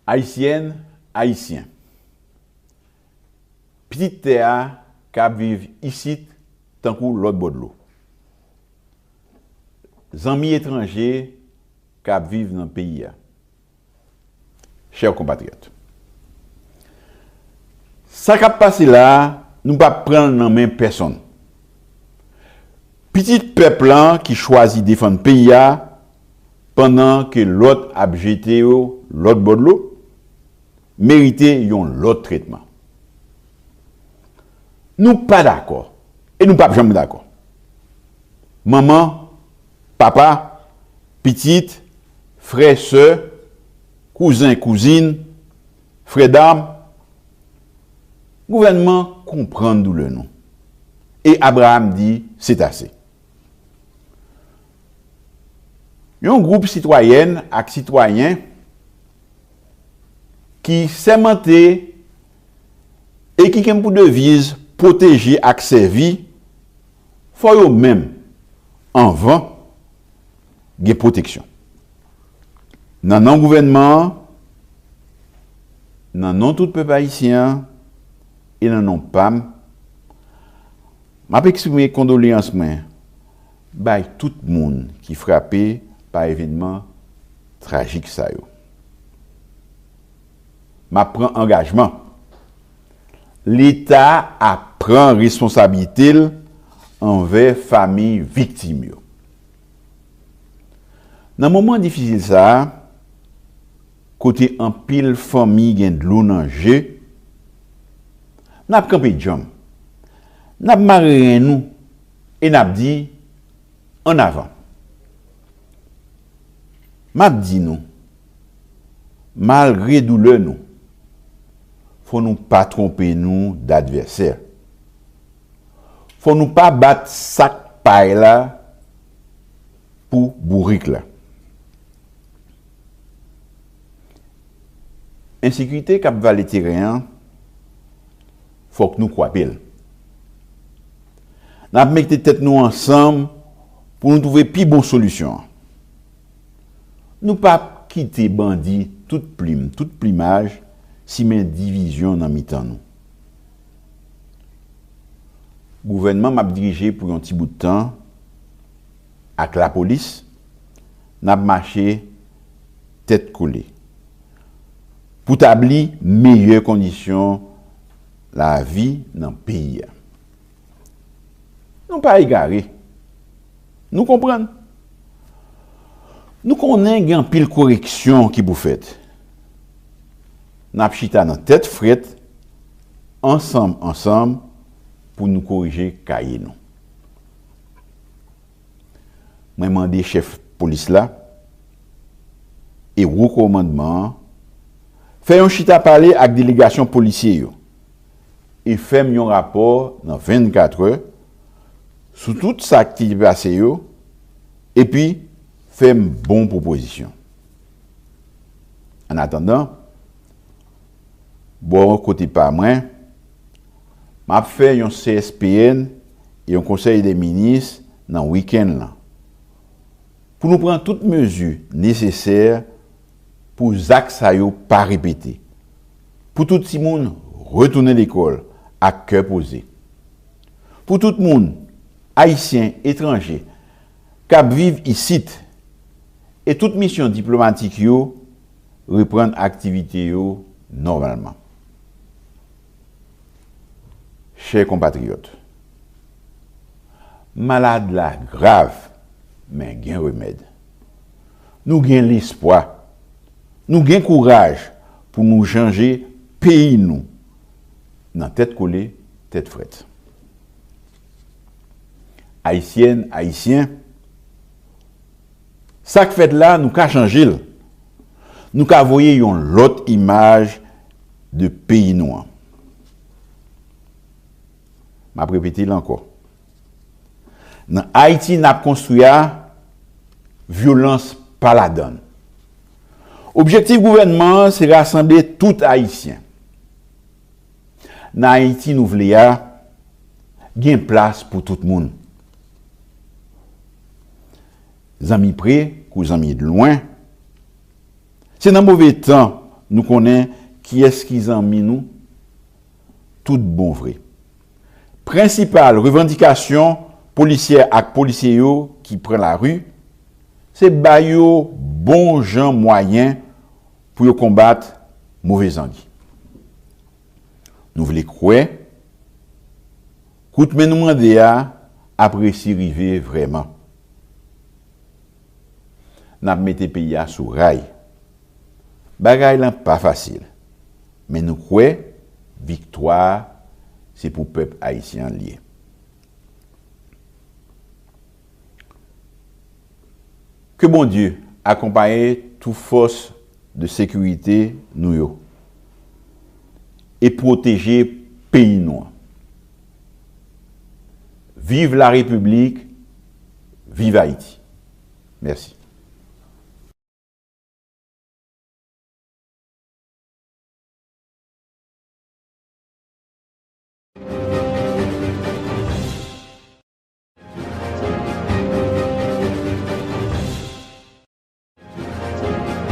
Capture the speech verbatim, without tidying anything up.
Ayisyèn, Ayisyen, pitit tè a k ap viv isit tankou lòt bò dlo, zanmi etranje k ap viv nan peyi a, chè konpatriyòt, sa k ap pase la a, nou p ap pran l nan men pèsonn. Pitit pèp lan ki chwazi defann peyi a pandan ke lòt ap jete yo lòt bò dlo, merite yon lòt tretman. Nou pa dakò, e nou p ap janm dakò. Manman, papa, pitit, frè, sè, kouzen, kouzin, frè dam, gouvènman konprann doulè nou. E Abraham di, se ase. Yon gwoup sitwayèn ak sitwayen ki sèmante e ki gen pou deviz pwoteje ak sèvi, fò yo menm, anvan, gen pwoteksyon. Nan non gouvènman an, nan non tout pèp ayisyen an, e nan non pa m, m ap eksprime kondoleyans mwen bay tout moun ki frape pa evènman trajik sa yo. M ap pran angajman. Leta ap pran responsablite l anvè fanmi viktim yo. Nan moman difisil sa a, kote anpil fanmi gen dlo nan je, n ap kanpe djanm. N ap mare ren nou e n ap di, ann avan. M ap di nou, malgre doulè nou, fò nou pa twonpe nou d advèsè. Fò nou pa bat sak pay la pou bourik la. Ensekirite k ap vale teren an, fòk nou kwape l. N ap mete tèt nou ansanm pou nou twouve pi bon solisyon an. Nou p ap kite bandi tout plim, tout plimaj simen divizyon nan mitan nou. Gouvènman m ap dirije pou yon ti bout tan ak lapolis, n ap mache tèt kole pou tabli meyè kondisyon lavi nan peyi a. Nou pa egare. Nou konprann. Nou konnen gen anpil koreksyon ki pou fèt. N ap chita nan tèt frèt, ansanm, ansanm, pou nou korije kaye nou. Mwen mande chèf polis la e wo kòmandman an fè yon chita pale ak delegasyon polisye yo e fè m yon rapò nan vennkat è sou tout sa ki te pase yo, epi fè m bon pwopozisyon. Annatandan, bò kote pa mwen, m ap fè yon C S P N e yon konsèy dè minis nan wikenn lan pou nou pran tout mezi nesesè pou zak sa yo pa repete, pou tout timoun retounen lekòl ak kè poze, pou tout moun, ayisyen, etranje, k ap viv isit, e tout misyon diplomatik yo reprann aktivite yo nòmalman. Chè konpatriyòt, malad la grav, men gen remèd. Nou gen lespwa, nou gen kouraj pou nou chanje peyi nou nan tèt kole, tèt frèt. Ayisyèn, Ayisyen, sa k fèt la, nou ka chanje l. Nou ka voye yon lòt imaj de peyi nou an. M ap repete l ankò. Nan Ayiti n ap konstwi a, vyolans pa ladan l. Objektif gouvènman an se rasanble tout Ayisyen. Nan Ayiti nou vle a, gen plas pou tout moun. Zanmi pre kou zanmi lwen. Se nan move tan nou konnen kiyès ki zanmi nou tout bon vre. Prensipal revandikasyon polisyè ak polisye yo ki pran lari, se ba yo bon jan mwayen pou yo konbat move zangi. Nou vle kwè kout men nou mande a ap resi rive vrèman. N ap mete peyi a sou ray. Bagay lan pa fasil, men nou kwè viktwa a se pou pèp ayisyen an l ye. Ke Bondye akonpaye tout fòs de sekirite nou yo e pwoteje peyi nou an. Viv la Repiblik, viv Ayiti. Mèsi.